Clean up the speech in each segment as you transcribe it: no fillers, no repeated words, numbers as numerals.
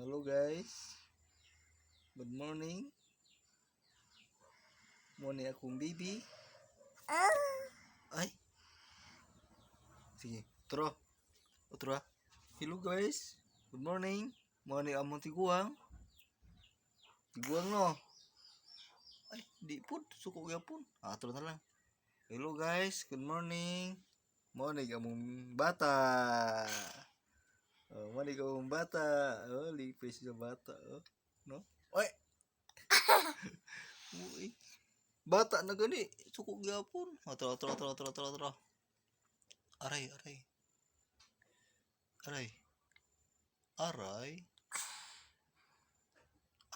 Hello guys. Good morning. Mao ni akong baby. Ay. Sige, tro. Otro ah. Hello guys. Good morning. Mao ni among tiguang. Tiguang no. Ay, di pud suko gyapon. Ah, atro na lang. Hello guys, good morning. Mao ni among bata. Oh, mao ni among bata. Oh, lipis sa bata oh. No? Oy. Uy. Bata na gani, suko gyapon. Atro, atro, atro, atro, atro, atro. Aray, aray. Aray. Aray.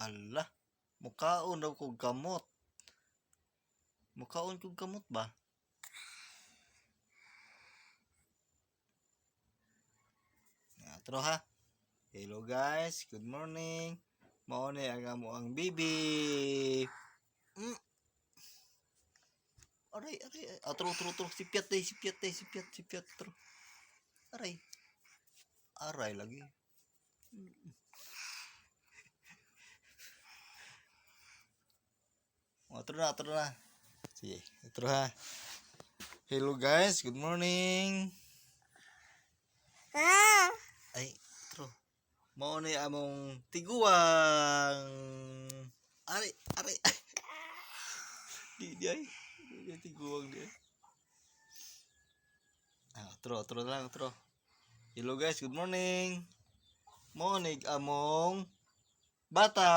Ala. Mukaon daw kog kamot. Mukaon kog kamot ba? Atro ha. Hello guys, good morning. Mao ni ang amo ang baby. Aray, aray, ay. Atro, atro, atro. Sipyat day, sipyat day, sipyat, sipyat, atro. Aray. Aray lagi. Atro na, atro na. Sige, atro ha. Hello guys, good morning. Ay, atro. Mao ni among tiguang. Aray, aray. Ay. Di, di ay. Di, di, tiguang di ay. Ah, atro, atro na lang, atro. Hello guys, good morning. Mao ni among bata.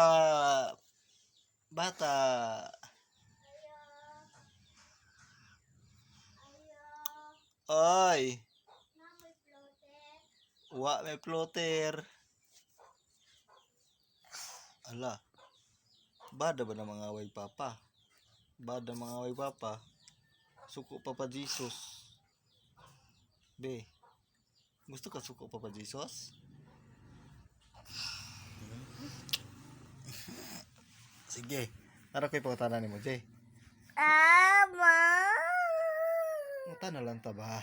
Bata. Ay, wa may floater. Ala. Bada ba na mga way papa? Bada mga way papa? Suko Papa Jesus. Be. Gusto ka suko Papa Jesus? Sige. Tara ko'y pangutana nimo, Jay. Ama. Ngutana lang ta ba?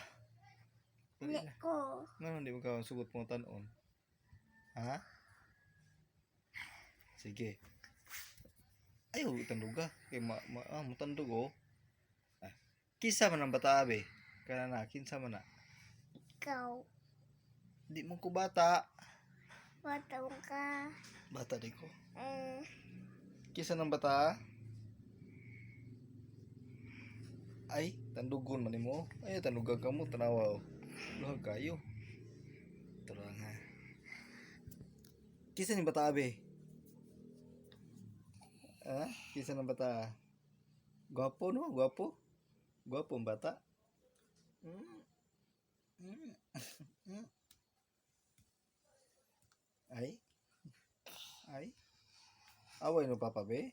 Dali na. Ko. Ngano di mo ka sugot pangutanon? Ha? Sige. Ayaw itanduga kay ma, ma ah, mutandog oh. Ah. Kinsa man ang bata be? Kana na kinsa man na? Ikaw. Di mo ko bata. Batang ka. Bata di ko. Eh. Kinsa nang bata? Ay, tandugon man nimo. Ay, tandugan ka mo tanawa oh. Luhag kayo. Tara nga. Kinsa ni bata be? Ah, kinsa nang bata? Gwapo no, gwapo. Gwapo ang bata. Ay. Ay. Away no papa be?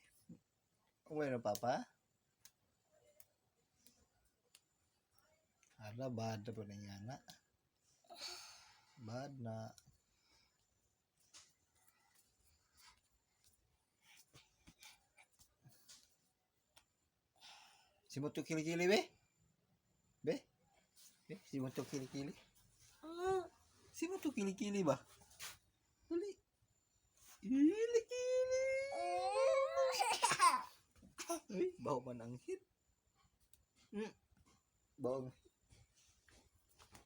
Away no papa? Ala, bad na po na nga na. Bad na. Simot yung kilikili, be? Be? Be? Simot yung kilikili? Simot yung kilikili ba? Dali. Kilikili! Uy, baho man ang hit. Baho ang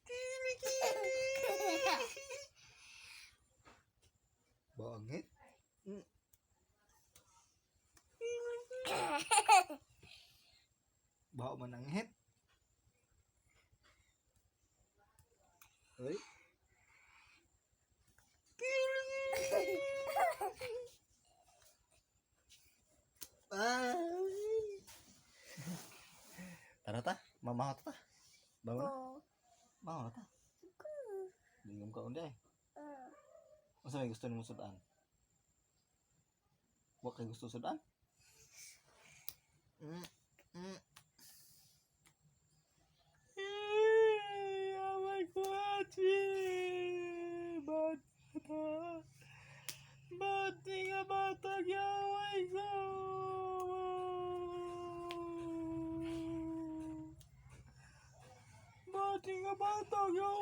kilikili! Baho ang hit. Baho man ang hit. Uy. Kilikili! Ay! Tara ta, mamaho ta. Bangon na. Ko. Bangon na ta. Lingom ka unday. Ah. Unsa may gusto nimo sudan? Wa kay gusto sudan? Eh, away ko ati. Bad bata. Bad nga bata gyaway ko. Bad nga bata gyaway.